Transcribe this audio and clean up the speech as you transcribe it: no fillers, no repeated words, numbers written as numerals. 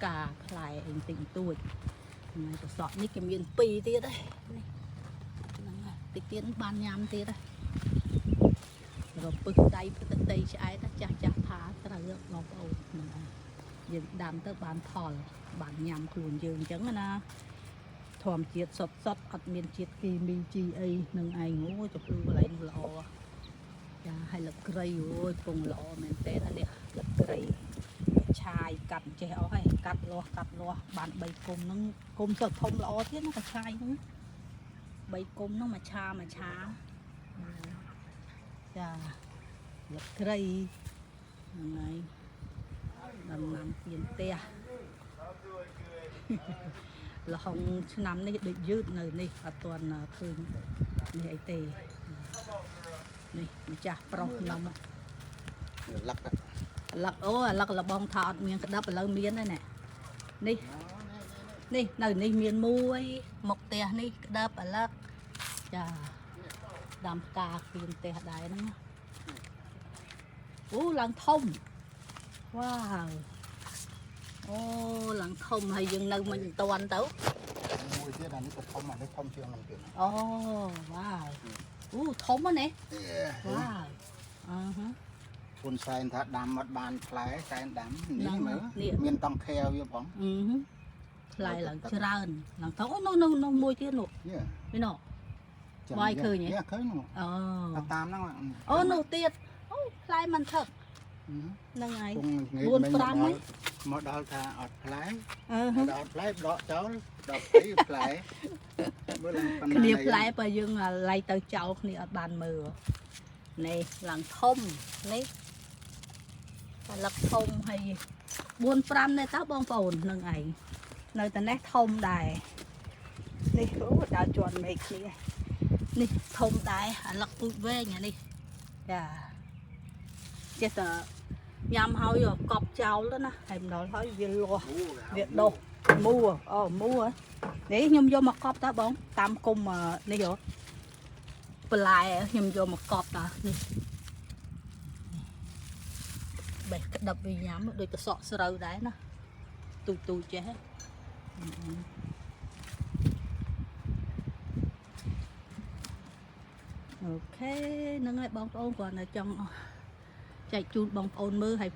ផ្កាផ្លែអីបន្តិចបន្តួចហ្នឹងហើយប្រសក់នេះគេមានពីរទៀតហើយនេះហ្នឹងហើយតិចទៀតបានញ៉ាំទៀតហើយរពឹសដៃផ្ទៃឆ្អែតណាចាស់ចាស់ថាត្រូវបងប្អូនហ្នឹងហើយយើងដាំទៅបានផលបានញ៉ាំខ្លួនយើងអញ្ចឹងណាធម្មជាតិសុតសុតអត់មានជាតិគីមីជីអីនឹងឯងអូយទៅភ្លឺកន្លែងនោះល្អចាហើយលឹកគ្រៃអូយពងល្អមែនតើនេះលឹកគ្រៃ ឆាយកាត់ចេះអស់ហើយកាត់លាស់កាត់លាស់បាន3គុំហ្នឹងគុំសុទ្ធធំល្អទៀតណាកឆាយហ្នឹង3គុំហ្នឹងមួយឆាមួយឆាចាលឹកគ្រៃហ្នឹងហើយដំណាំពៀនផ្ទះលហុងឆ្នាំនេះដូចយឺតនៅនេះអត់ទាន់ឃើញនេះអីទេនេះម្ចាស់ប្រុសខ្ញុំ លឹក លឹកអូអាលឹកលបងថាអត់មានក្តាប់ឥឡូវមានហើយណែនេះនេះនៅនេះមានមួយមុខផ្ទះនេះក្តាប់អាលឹកចាដាំផ្កាគៀនផ្ទះដែរហ្នឹងណាអូឡើងធំវ៉ាវអូឡើងធំហើយយើងនៅមិនតាន់ទៅ មួយទៀតអានេះក៏ធំអានេះធំជាងហ្នឹងទៀត អូវ៉ាវអូធំណាស់នេះវ៉ាវអឺហឺ ហ៊ុនសែនថាដាំអត់បានផ្លែសែនដាំ ហ្នឹង នេះមើល នេះ មានតង់ខែវាផង អឺហឺផ្លែឡើងច្រើនឡើងធំអូនោះនោះនោះមួយទៀតនោះ នេះ នេះនោះ វាយឃើញហ៎ នេះឃើញនោះ អូ តែតាមហ្នឹង អូនោះទៀតអូផ្លែមិនថឹកហ្នឹងហើយ ពងងាយ បួន មិញ ប្រាំ មកដល់មកដល់ថាអត់ផ្លែ អឺហឺ ដល់អត់ផ្លែដកចោលដល់ទៅផ្លែមើលឡើងប៉ុណ្ណា គ្នាផ្លែបើយើងឡៃទៅចោលគ្នាអត់បានមើលនេះឡើងធំនេះអាលឹកធំហើយ4 5នេះតើបងប្អូនហ្នឹងឯងនៅតែនេះធំដែរនេះអូដើរជាន់មេឃគ្នានេះធំដែរអាលឹកពូជវែងអានេះចាចេះតែញ៉ាំហើយកប់ចោលទៅណាហើយមិនដល់ហើយវាលាស់ វាដុះមូអូមូហ៎នេះខ្ញុំយកមកកប់តើបង តាមគុំនេះហ៎បន្លែខ្ញុំយកមកកប់តើនេះបេះក្តាប់វាញ៉ាំដូចកសក់ស្រូវដែរណាទូទូចេះហ៎អូខេហ្នឹងហើយបងប្អូនគ្រាន់តែចង់ចែកជូនបងប្អូនមើលហើយ